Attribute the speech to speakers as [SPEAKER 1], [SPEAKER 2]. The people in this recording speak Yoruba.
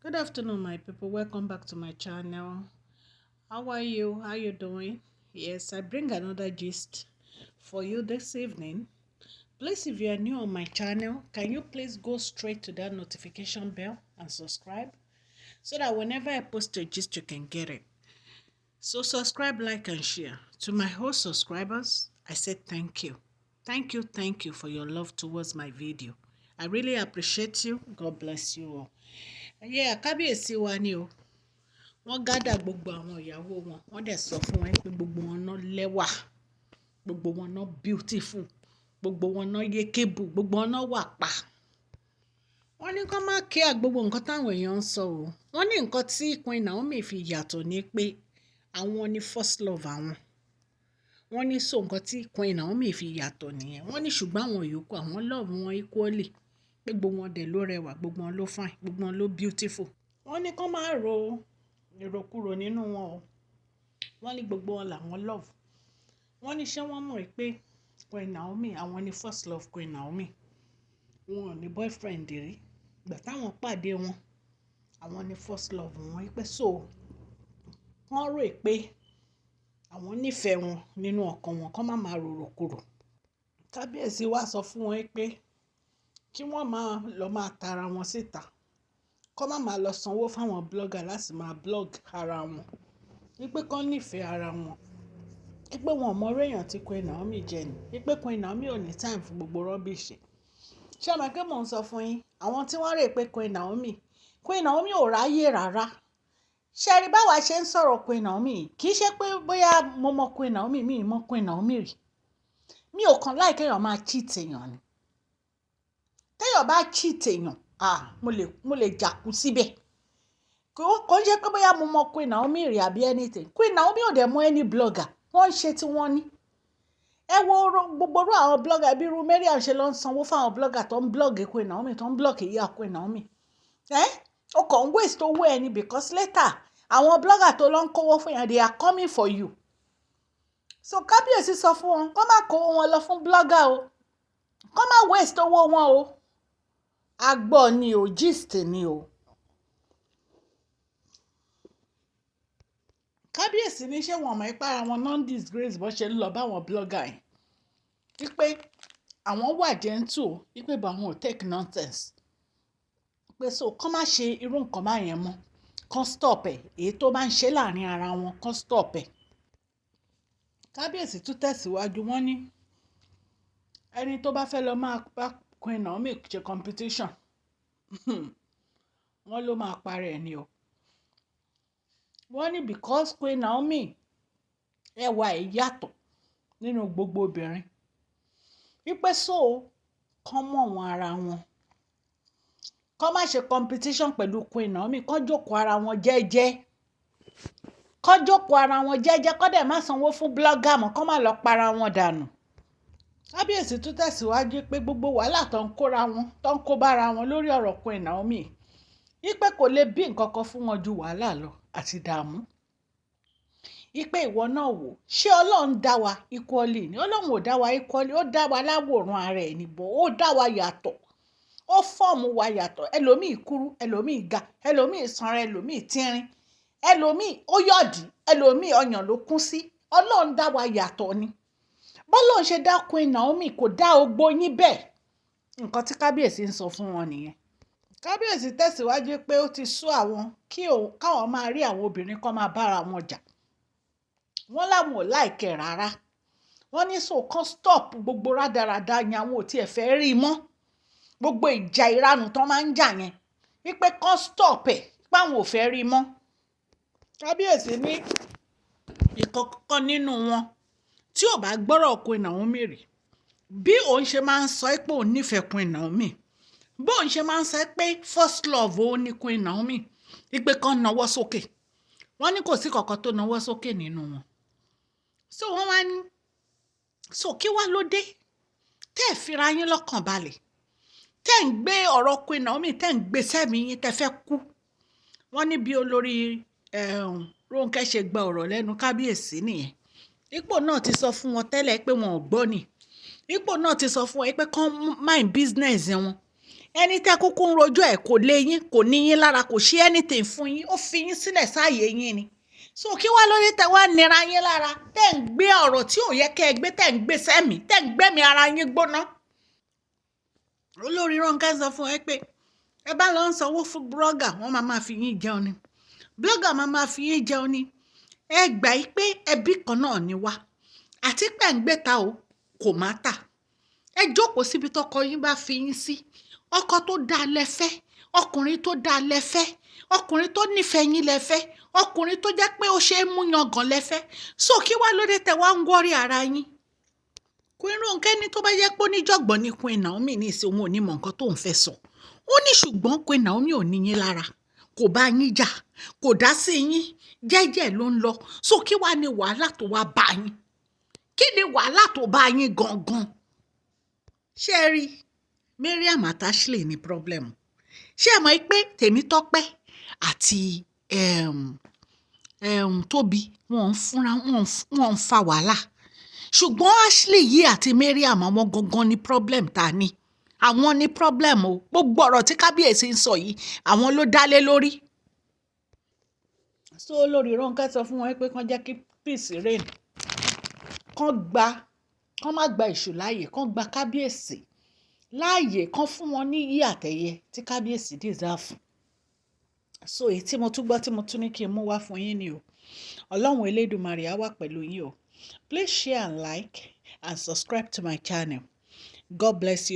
[SPEAKER 1] Good afternoon, my people. Welcome back to my channel. How are you? How you doing? Yes, I bring another gist for you this evening. Please, if you are new on my channel, can you please go straight to that notification bell and subscribe so that whenever I post a gist, you can get it. So subscribe, like, and share. To my whole subscribers, I say thank you. Thank you, thank you for your love towards my video. I really appreciate you. God bless you all. Yeah, kábíyèsí wa ni o. Wọ́n gather gbogbo àwọn ìyàwó wọn. Wọ́n dẹ̀ sọ fún wọn pé gbogbo wọn náà lẹ́wà. Gbogbo wọn náà beautiful. Gbogbo wọn náà yékébù. Gbogbo wọn náà wà pa. Wọ́n ní kó má care gbogbo nǹkan táwọn èèyàn ń sọ o. Wọ́n ní nǹkan tí Queen Naomi fi yàtọ̀ ni pé àwọn ni first love àwọn. Wọ́n ní so nǹkan tí Queen Naomi fi yàtọ̀ nìyẹn. Wọ́n ní ṣùgbọ́n àwọn yòókù, àwọn love wọn equally. Pé gbogbo wọn dẹ̀ ló rẹwà, gbogbo wọn ló fine, gbogbo wọn ló beautiful. Wọ́n ní kó má ro ìròkúrò nínú wọn o. Wọ́n ní gbogbo wọn làwọn love. Wọ́n ní ṣé wọ́n mọ̀ pé Queen Naomi, àwọn ni first love Queen Naomi. Wọn ò ní boyfriend rí. Ìgbà táwọn pàdé wọn, àwọn ni first love wọn. Pé so wọ́n rò pé àwọn nífẹ̀ẹ́ wọn nínú ọkàn wọn, kó má máa ro ìròkúrò. Kábíyèsí wá sọ fún wọn pé kí wọ́n máa lọ máa tara wọn síta. Kó má máa lọ sanwó fún àwọn blogger láti máa blog ara wọn. Wípé kó nífẹ̀ẹ́ ara wọn. Wípé wọn ò mọ irú èèyàn tí Queen Naomi jẹ́ ni. Wípé Queen Naomi ò ní time fún gbogbo rubbish. Ṣé ẹ mọ̀ pé mò ń sọ fún yín? Àwọn tí wọ́n rò pé Queen Naomi ò ráyè rárá. Ṣé ẹ rí báwa ṣe ń sọ̀rọ̀ Queen Naomi? Kì í ṣe pé bóyá mo mọ Queen Naomi, mi ò mọ Queen Naomi rí. Mi ò kàn like kí èèyàn máa cheat èèyàn ni. Tí èèyàn bá cheat èèyàn, ah, mo lè jàkú síbẹ̀. Kò ń ṣe pé bóyá mo mọ Queen Naomi rí àbí anything. Queen Naomi ò dẹ̀ mọ any blogger. Wọ́n ń ṣe tí wọ́n ní. Ẹ wo gbogbo irú àwọn blogger bí irú Mariam ṣe lọ ń sanwó fún àwọn blogger tó ń blog Queen Naomi, tó ń blog ìyá Queen Naomi. Ẹ́, o kàn ń waste owó ẹni because later àwọn blogger tó lọ ń kówó fún yẹn, they are coming for you. So kábíyèsí sọ fún wọn kó má kówó wọn lọ fún blogger o. Kó má waste owó wọn o. A gbọ́ ni o, gist ni o. Kábíyèsí ní ṣé wọn mọ̀ pé ara wọn non disgrace bó ṣe ń lọ bá àwọn blogger yẹn. Wípé àwọn wà gentle o, wípé but àwọn ò take nonsense. Pé so kó má ṣe irú nǹkan báyẹn mọ́. Kán stop ẹ̀. Èyí tó bá ń ṣe láàrin ara wọn, kán stop ẹ̀. Kábíyèsí tún tẹ̀síwájú, wọ́n ní ẹni tó bá fẹ́ lọ máa bá Queen Naomi ṣe competition, wọ́n ló máa para ẹ̀ ni o. Wọ́n ní because Queen Naomi, ẹwà ẹ̀ yàtọ̀ nínú gbogbo obìnrin. Wípé so kán mọ̀ wọ́n ara wọn. Kán má ṣe competition pẹ̀lú Queen Naomi, kán jókòó ara wọn jẹ́jẹ́. Kán jókòó ara wọn jẹ́jẹ́, kán dẹ̀ má sanwó fún blogger mọ́, kán má lọ para wọn dànù. Kábíyèsí tún tẹ̀síwájú pé gbogbo wàhálà tó ń kóra wọn, tó ń kó bára wọn lórí ọ̀rọ̀ Queen Naomi, wípé kò lè bí nǹkan kan fún wọn ju wàhálà lọ àti ìdààmú. Wípé ìwọ náà wò, ṣé Ọlọ́run dá wa equally ni? Ọlọ́run ò dá wa equally, ó dá wa láwòrán ara ẹ̀ ní but ó dá wa yàtọ̀. Ó form wa yàtọ̀. Ẹlòmíì kúrú, ẹlòmíì ga, ẹlòmíì sanra, ẹlòmíì tínrín, ẹlòmíì ó yọ̀dí, ẹlòmíì ọyàn ló kún sí. Ọlọ́run dá wa yàtọ̀ ni. Bọ́lọ́run ṣe dá Queen Naomi kò dá ogbó yín bẹ́ẹ̀. Nǹkan tí kábíyèsí ń sọ fún wọn nìyẹn. Kábíyèsí tẹ̀síwájú pé ó ti sú àwọn kí òun káwọn máa rí àwọn obìnrin kan máa bára wọn jà. Wọ́n láwọn ò like ẹ̀ rárá. Wọ́n ní so kán stop gbogbo rádaràda yẹn, àwọn ò tiẹ̀ fẹ́ rí i mọ́. Gbogbo ìjà ìranù tó máa ń jà yẹn. Wípé kán stop ẹ̀, pé àwọn ò fẹ́ rí i mọ́. Kábíyèsí ní ìkọ̀ọ̀kan nínú wọn tí ò bá gbọ́rọ̀ Queen Naomi rí, bí òun ṣe máa ń sọ pé òun nífẹ̀ẹ́ Queen Naomi, bí òun ṣe máa ń sọ pé first love òun ní Queen Naomi, wípé kán nawọ́ sókè. Wọ́n ní kò sí kankan tó nawọ́ sókè nínú wọn. So wọ́n wá ní, so kí wá ló dé tẹ́ ẹ̀ fira yín lọ́kàn balẹ̀, tẹ́ ẹ̀ ń gbé ọ̀rọ̀ Queen Naomi, tẹ́ ẹ̀ ń gbé sẹ́mi yín, tẹ́ fẹ́ kú. Wọ́n ní bí olórí Rónkẹ́ ṣe gba ọ̀rọ̀ lẹ́nu kábíyèsí nìyẹn. Ipò náà ti sọ fún wọn tẹ́lẹ̀ pé wọn ò gbọ́ ni. Ipò náà ti sọ fún wọn pé kán mind business wọn. Ẹni tẹ́ kúkú ń rojọ́ ẹ̀ kò lé yín, kò ní yín lára, kò ṣe anything fún yín, ó fi yín sílẹ̀ sáàyè yín ni. So kí wá lóde tẹ́ wá nira yín lára, tẹ́ ń gbé ọ̀rọ̀ tí ò yẹ kẹ́ ẹ gbé, tẹ́ ń gbé sẹ́mi, tẹ́ ń gbẹ́mi ara yín gbóná? Olórí Ronke sọ fún ẹ pé ẹ bá lọ ń sanwó fún blogger, wọ́n máa máa fi yín jẹun ni, blogger máa máa fi yín jẹun ni. Ẹ gbà yí pé ẹbí kan náà ni wá, àti pé ń gbé ta o kò má tà. Ẹ jókòó síbi tọkọ yín bá fi yín sí. Ọkọ tó dáa lẹ́fẹ́, ọkùnrin tó dáa lẹ́fẹ́, ọkùnrin tó nífẹ̀ẹ́ yín lẹ́fẹ́, ọkùnrin tó jẹ́ pé ó ṣe é mú yangàn lẹ́fẹ́. So kí wá lóde tẹ wá ń worry ara yín? Queen Ronke ní tó bá jẹ́ pé oníjọ̀gbọ̀n ní Queen Naomi ní ìsìn, òun ò ní mọ̀ nǹkan tó ń fẹ́ sọ. Ó ní ṣùgbọ́n Queen Naomi ò ní yín lára, kò bá yín jà, kò dá sí yín, jẹ́jẹ́ ló ń lọ. So kí wá ní wàhálà tó wá bá yín? Kí ni wàhálà tó bá yín gangan? Ṣé ẹ rí Mariam àti Ashley ní problem? Ṣé ẹ mọ̀ pé Tèmítọ́pẹ́ àti Tóbi, wọ́n ń fúnra wọ́n ń fa wàhálà, ṣùgbọ́n Ashley yìí àti Mariam, àwọn gangan ní problem ta ni, àwọn ní problem o. Gbogbo ọ̀rọ̀ tí kábíyèsí ń sọ yìí, àwọn ló dálé lórí. So olórí Ronke sọ fún wọn pé kán jẹ́ kí peace reign, kán gba, kán má gba èṣù láàyè, kán gba kábíyèsí láàyè, kán fún wọn ní yí àtẹ̀yẹ tí kábíyèsí deserve. So èyí tí mo tún gbọ́ tí mo tún ní kí n mú wá fún yín ni o. Ọlọ́run Elédùmarè á wà pẹ̀lú yín o. Please share and like and subscribe to my channel. God bless you.